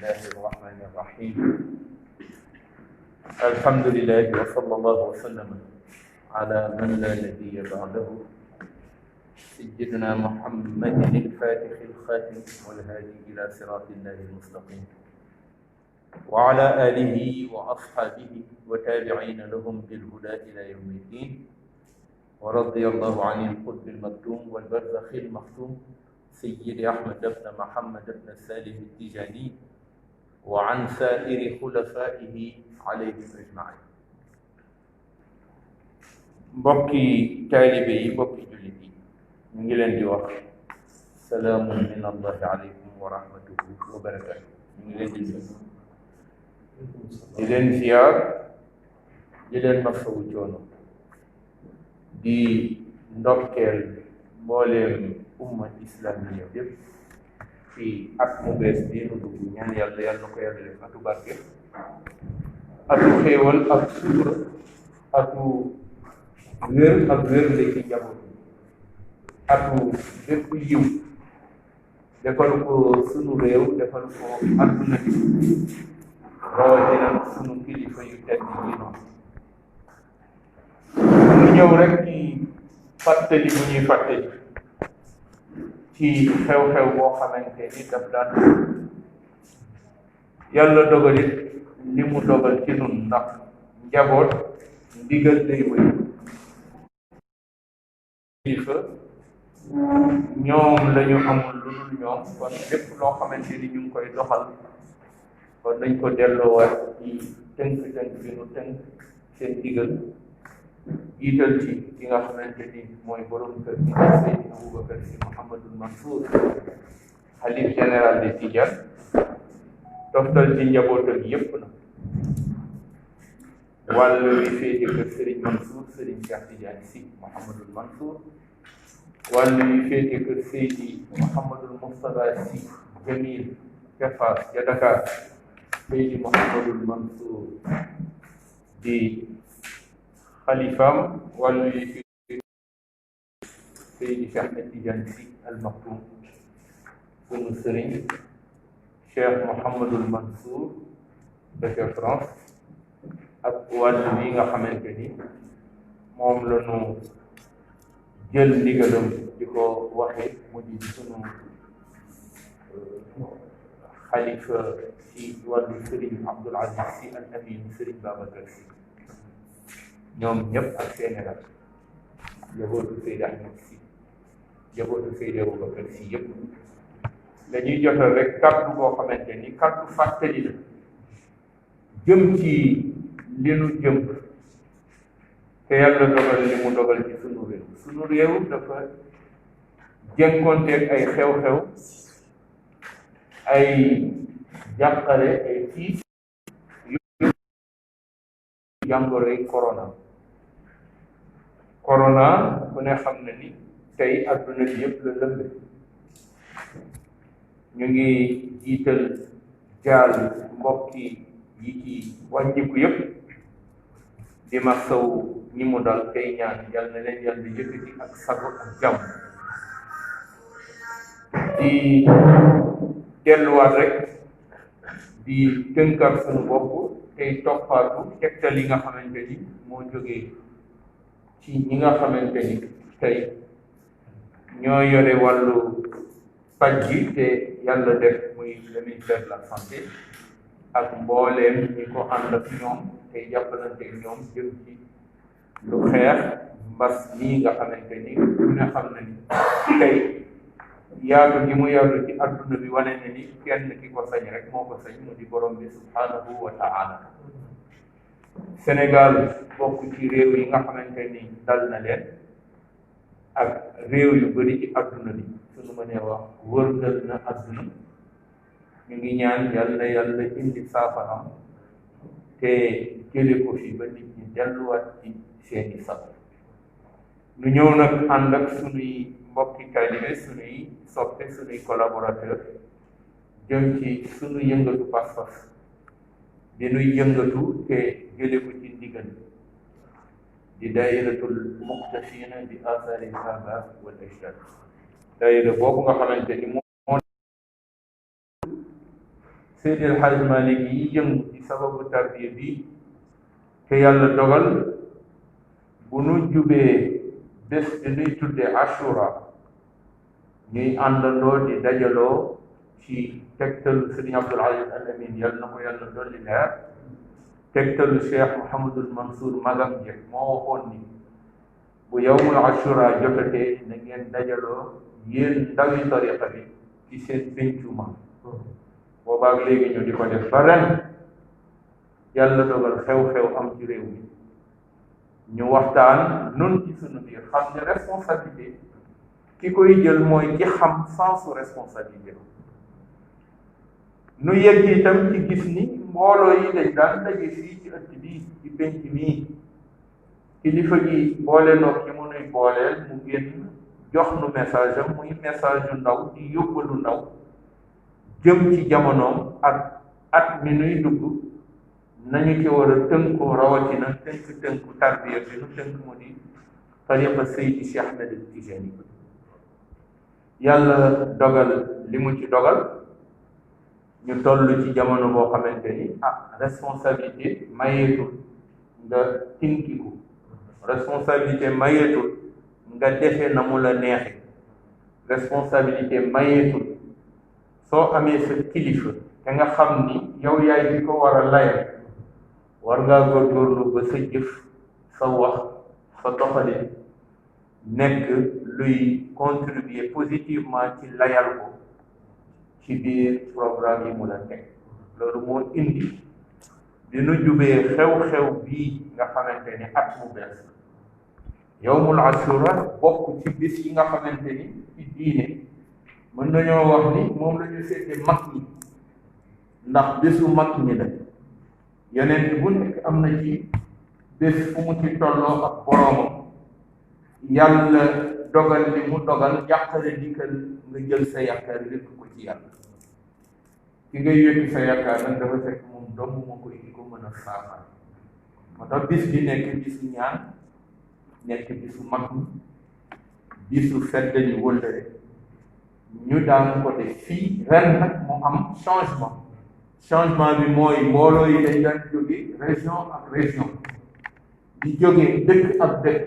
الله الرحمن الرحيم الحمد لله وصلى الله وسلم على من لا نبي بعده سيدنا محمد الفاتح الخاتم والهادي إلى صراط الله المستقيم وعلى آله وأصحابه وتابعين لهم بالهدى إلى يوم الدين ورضي الله عن القطب المكتوم والبرزخ المختوم سيدي أحمد بن محمد بن سالم التجاني وعن سائر خلفائه عليهم أجمعين. mbokki taalibe yi mbokki jullit yi ñu ngi leen di wax salaamun min allahi aleykum wa rahmatuhu wa barakatuh. ñu ngi leen di leen ziyaar di leen masawu coono di ndokkeel mbooleem umma islamiya yëpp ci at mu bees bi nu dugg ñaan yàlla yàlla ko yàlla def atu barke atu xéewal ak sutura atu wér ak wér la ci njaboot atu bépp yiw defal ko sunu réew defal ko adduna bi rawatina sunu kilifa yu tedd yi noonu ñu ñëw rek ci fàttali bu ñuy fàttali ci xew-xew boo xamante ni daf daan yàlla dogalit li mu dogal ci nun ndax njaboot ndigal day wéy kilifa ñoom la ñu amul lu dul ñoom kon lépp loo xamante ni ñu ngi koy doxal kon nañ ko delloowaat ci tënk bi nu tënk seen ndigal jiital ci ki nga xamante ni mooy borom kër gi Seydi Aboubacar Sy Mouhamadul Mansour xalif général de Tidiane toftal ci njabootam yépp na wàll wi féete kër Serigne Mansour Serigne Cheikh Tidiane Sy Mouhamadul Mansour wàll wi féete kër Seydi Mouhamadul Moustapha Sy Jamil ca Fass ca Dakar Seydi Mouhamadul Mansour di xalifaam wàllu yi fi Seydi Cheikh Tidiane Sy Al Maktoum sunu sëriñ Cheikh Mouhamadul Mansour de France ak wàllu yi nga xamante ni moom la ñu jël ndigalam di ko waxe mu di sunu xalifa ci wàllu sëriñ Abdoul Aziz Sy Al Amin sëriñ Babacar Sy ñoom ñëpp ak seeni rak jabootu Seydi Ahmed Sy jabootu Seydi Aboubacar Sy yëpp dañuy jotal rek kàddu boo xamante ni kàddu fàttali la jëm ci li nu jëm te yàlla dogal li mu dogal ci sunu réew dafa jënkonteeg ay xew-xew ay jàqare ay tiis jàngoroy corona ku ne xam na ni tey adduna bi yëpp la lëmbe ñu ngi jiital jaal mbokki yi ci wàññiku yëpp di masaw ñi mu dal tey ñaan yal na leen yàlla yëkkati ak sago ak jàmm di delluwaat rek di tënkal sunu bopp tey toppaatu tegtal yi nga xamante ni moo jógee ci ñi nga xamante ni tey ñoo yore wàllu paj gi te yàlla def muy le ministère de la santé ak mbooleem ñi ko ànd ak ñoom te jàppalante ñoom jëm ci lu xeex mbas nii nga xamante ni ku ne xam na ni tey yaatu gi mu yaatu ci adduna bi wane na ni kenn ki ko sañ rek moo ko sañ mu di borom bi subhanahu wa ta'ala Sénégal bokk ci réew yi nga xamante ni dal na leen ak réew yu bari ci adduna bi suñu mënee wax wërngal na adduna ñu ngi ñaan yàlla indi saafaram te jële ko fi ba nit ñi delluwaat ci seeni sax nu ñëw nag ànd ak sunuy mbokki taalibe sunuy soppe sunuy collaborateur jëm ci sunu yëngatu pas-pas di nuy yëngatu te jële ko ci ndigal di daayiratul muqtafina bi athari al-aba wal ajdad daayira boobu nga xamante ni moo Seydi El Hadj Malick yi yëngu ci sababu tarbiya bi te yàlla dogal bu nu jubee bés bi nuy tuddee Ashura ñuy àndandoo di dajaloo ci tegtalu Sëriñ Abdul Aziz Al Amin yàlla na ko yàlla dolli leer tegtalu Cheikh Mouhamadul Mansour magam ji moo waxoon ni bu yawmul Ashura jotatee na ngeen dajaloo yéen ndawi tariqa bi ci seen pencuma boobaag léegi ñu di ko def ba ren yàlla dogal xew-xew am ci réew mi ñu waxtaan nun ci sunu biir xam ne responsabilité ki koy jël mooy ki xam sensu responsabilité nu yegg itam ci gis ni mbooloo yi dañ daan daje fii ci ëtt bi ci penc mii kilifa gi boole noog ki mu nuy booleel mu génn jox nu message am muy message yu ndaw di yóbbalu ndaw jëm ci jamonoom ak at mi nuy dugg nañu ci war a tënku rawatina tënku tarbiya bi nu tënk mu di tariqa Seydi Cheikh Ahmed Tijani yàlla dogal li mu ci dogal ñu toll ci jamono boo xamante ni responsabilité mayeetul nga tinkiku responsabilité mayeetul nga defe na mu la neexe responsabilité mayeetul soo amee sa kilifa te nga xam ni yow yaay di ko war a layal war ngaa góorgóorlu ba sa jëf sa wax sa doxalin nekk luy contribuer positivement ci layal ko ci biir programme yi mu la teg loolu moo indi di nu jubee xew-xew bii nga xamante ni at mu bees yawmul Ashura bokk ci bis yi nga xamante ni ci diine mën nañoo wax ni moom la ñu seete mag ñi ndax bésu mag ñi la yeneen bu nekk am na ci bés fu mu ci tolloo ak boroomam yàlla dogal li mu dogal yàqare dikkal nga jël sa yaakaar lépp ko ci yàlla ki ngay yëkki sa yaakaar nag dafa fekk moom dong moo koy di ko mën a saafara moo tax bis bi nekk bisu ñaan nekk bisu mag ñi bisu feddali wëllëre ñu daan ko def fii ren nag mu am changement bi mooy mbooloo yi dañ daan jóge région ak région di jóge dëkk ak dëkk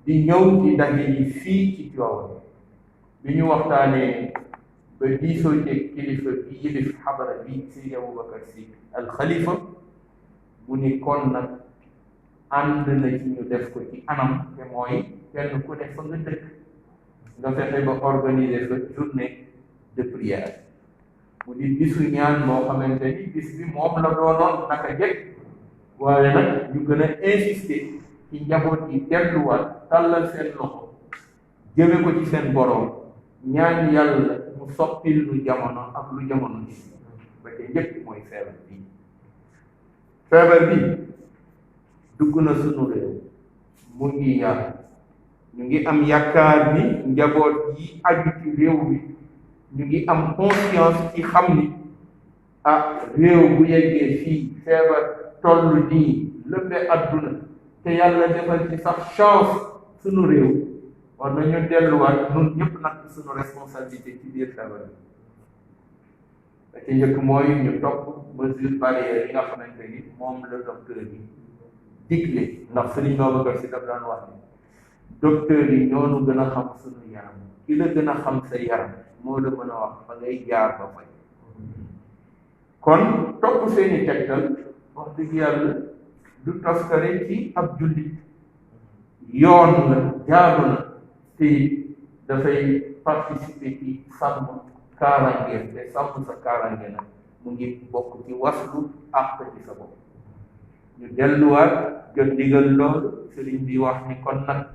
di ñëw ci daje yi fii ci Tiwaawan bi ñu waxtaanee ba diisoo ci kilifa bi yilif xabara bi Seydi Aboubacar Sy al Khalifa bu ni kon nag ànd na ci ñu def ko ci anam te mooy kenn ku ne fa nga dëkk nga fexe ba organiser fa journée de prière mu di bisu ñaan moo xamante ni bis bi moom la doonoon naka jekk waaye nag ñu gën a insister ci njaboot yi delluwaat tàllal seen loxo jëme ko ci seen boroom ñaan yàlla mu soppil lu jamono ak lu jamono ji ba ca njëkk mooy feebar bi dugg na sunu réew mu ngi yàlla ñu ngi am yaakaar ni njaboot yi aju ci réew bi ñu ngi am conscience ci xam ni réew bu yeggee fii feebar toll nii lëmbe adduna te yàlla defal ci sax chance sunu réew war nañu delluwaat ñun ñëpp nag sunu responsabilité ci biir feebar bi da ci njëkk mooy ñu topp mesure barrière yi nga xamante ni moom la docteur yi digle ndax Sëriñ Babacar Sy daf daan wax ni docteur yi ñoonu gën a xam sunu yaram ki la gën a xam sa yaram moo la mën a wax fa ngay jaar ba fay kon topp seeni tegtal wax dëgg yàlla du toskare ci ab jullit yoon la jaadu na te dafay participer ci sàmm kaaraange te sàmm sa kaaraange nag mu ngi bokk ci waslu àq ci sa bopp ñu delluwaat jot ndigal loolu sëriñ bi wax ni kon nag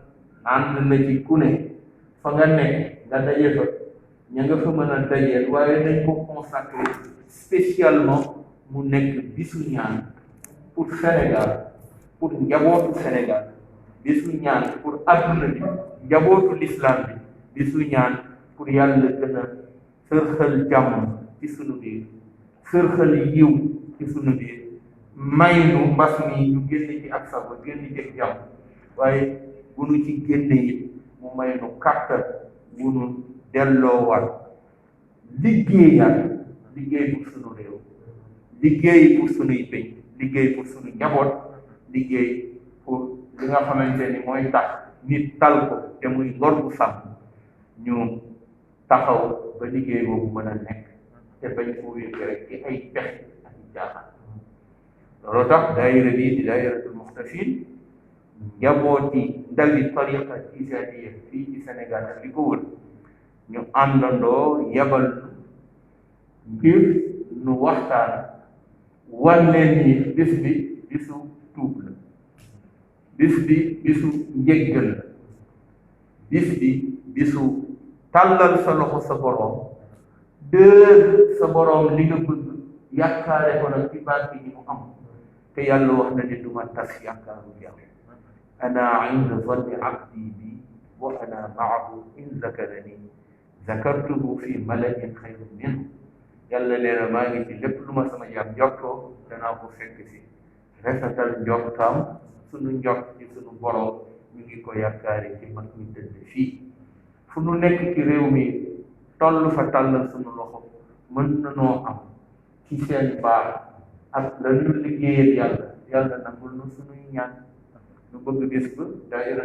ànd na ci ku ne fa nga nekk nga daje fa ña nga fa mën a dajeel waaye dañ ko consacré spécialement mu nekk bisu ñaan pour Sénégal pour njabootu Sénégal bisu ñaan pour adduna bi njabootu l'islam bi bisu ñaan pour yàlla gën a sërxal jàmm ci sunu biir sërxal yiw ci sunu biir may nu mbas mi ñu génn ci ak sago génn ci ak jàmm waaye bu nu ci génne it mu may nu kàttan bu nu delloowaat liggéeyaat liggéey pour sunu réew liggéey pour sunuy pénc liggéey pour sunu njaboot liggéey pour li nga xamante ni mooy tax nit tal ko te muy ngor bu sàmm ñu taxaw ba liggéey boobu mën a nekk te bañ ko wékk rek ci ay pexe ak jaaxal loolu tax daayira bii di daayiratul muxtafin njabooti ndawi tariqa tijaniya fii ci Sénégal ak li ko wër ñu àndandoo yabal ngir nu waxtaan wan leen ni bis bi bisu tuub la bis bi bisu njëggal la bis bi bisu tàllal sa loxo sa boroom dër sa boroom li nga bëgg yaakaare ko nag ci baat bi mu am te yàlla wax na ne duma tas yaakaaru jàmm ana inda zanni abdi bi wa ana maahu in zakarani zakartuhu fi malain xayrun minhu yàlla nee na maa ngi ci lépp lu ma sama jaam njortoo danaa ko fekk si rafetal njortaam sunu njort ci sunu borom ñu ngi ko yaakaare ci mag ñi tëdd fii fu nu nekk ci réew mi toll fa tàllal sunu loxo mën na noo am ci seen baax ak la ñu liggéeyal yàlla yàlla nangul nu sunuy ñaan nu bëgg gis ba daayira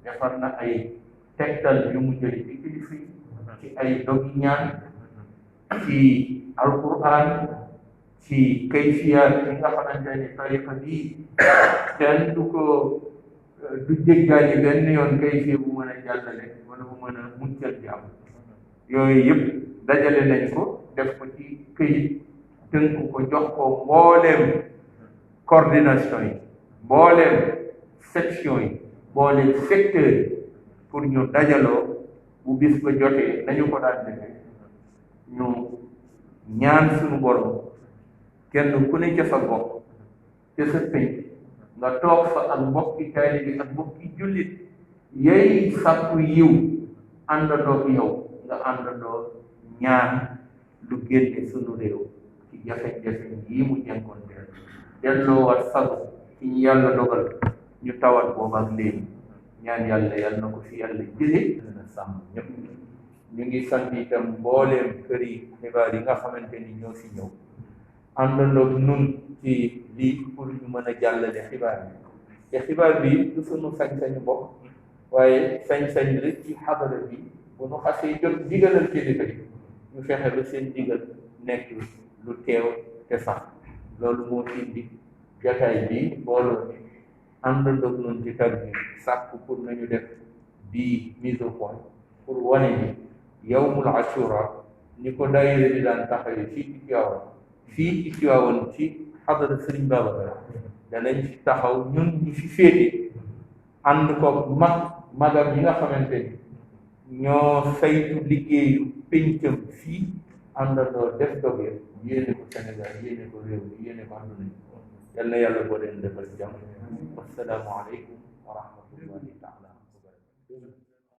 defar na ay tegtal yu mu jëli ci kilifa yi ci ay dogi ñaan ci alquran ci kayfiyaat yi nga xamante ni tariqa bii kenn du ko du jéggaani benn yoon kayfiya bu mën a jàllale wala bu mën a muccal ji am yooyu yëpp dajale nañ ko def ko ci këyit tënk ko jox ko mbooleem coordination yi mbooleem section yi mbooleem secteur yi pour ñu dajaloo bu bis ba jotee nañu ko daan defee ñu ñaan suñu borom kenn ku ne ca sa gox ca sa pénc nga toog fa ak mbokki taalibe bi ak mbokki jullit yay sàkku yiw àndandoo yow nga àndandoo ñaan lu génne suñu réew ci jafe-jafe yi mu jànkonteel delloo war sago ci ñu yàlla dogal ñu tawat boobu ak léegi ñaan yàlla yàlla na ko fi yàlla jële na sàmm ñëpp ñu ngi sant itam mbooleem kër yi xibaar yi nga xamante ni ñoo fi ñëw àndandoo nun ci lii pour ñu mën a jàllale xibaar bi te xibaar bi du sunu sañ-sañu bopp waaye sañ-sañ la ci xadara bi bu nu xasee jot digalal kilifa yi ñu fexe ba seen digal nekk lu teew te sax loolu moo indi jataay bi mbooloo mi àndandoo nun ci tar bi sàkku pour nañu def bii mise au point pour wane ni yawmul ashura ni ko daayira bi daan taxawee fii ci Tiwaawan ci xadara Sëriñ Babacar danañ ci taxaw ñun ñi fi féete ànd ko magam yi nga xamante ni ñoo saytu liggéeyu péncam fii àndandoo def doge yéene ko Sénégal yéene ko réew mi yéene ko àdduna yal na yàlla boo leen defal jàmm wassalaamu aleykum wa rahmatullahi